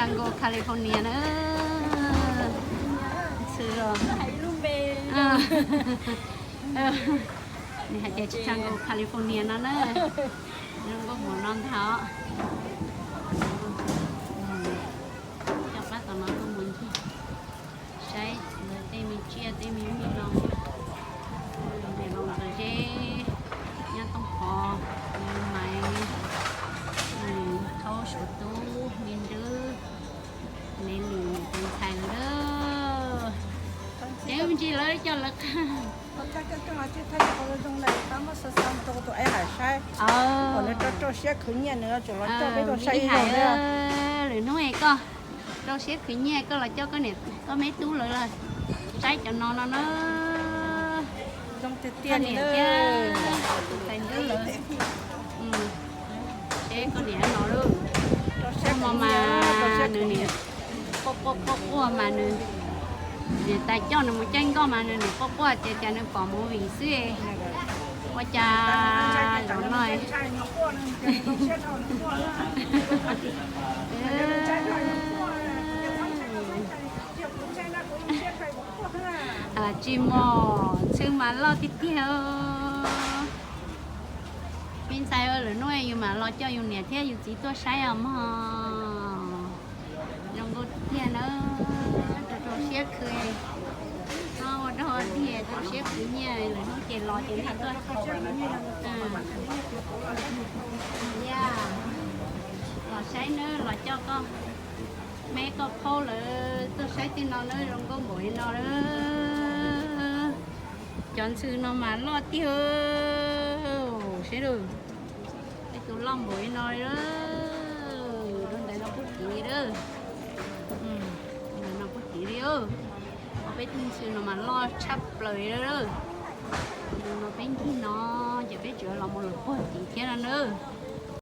Chicago, California na. Ntxhw los, nws hais tias Chicago, California no na. Zoo nkauj npaum no ntag os. Coj pab tom no tuaj mus ncig saib lawv tej me tsiaj tej me nyuj no. Niam laus Ntxawm Zeb, Nyab Tooj Pov, Maiv, Thaub Suav Tub, Me Nrwb, Nev Lis, tus ntxhais lawm. Ces me ntsis lawv coj lawv qab. Ib hais, lwm hnub es koj rau siab khwv nyiaj koj los coj koj niam koj me tub lawv los saib cov no no na. Koj niam thiab tus ntxhais Nrwb lawv, seb koj niam no lawm. Mas mas nws niam quaj quaj quaj quaj mas nws niam tais coj nws mus caij nkoj mas nws niam quaj quaj tias cas nws pom movie xwb. Ua cas zaum no tsis mos, ntxhw mas loj tiag tiag. Me ntxhais, lwm hnub yus mam los coj yus niam thiab yus txiv tuaj saib os mog. Zoo nkauj tiag tiag na, rau rau siab khwv. Ua rau tiag rau siab khwv nyiaj, lwm hnub ces los ces nej tuaj los saib nawb, los coj koj me koj phaub lawv tuaj saib tej no na, zoo nkauj npaum li no lawm. Cov ntxhw no mas loj tiag, saib lawm. Tej tus loj npaum li no li, tus ntawd no puag tid lawm. Tus ntawd no puag tid li. Peb tus ntxhw no mas loj tshaj plaws li lawm. Tus no peb ncig no ces peb tsuas los mus lawm puag tid thiab no na.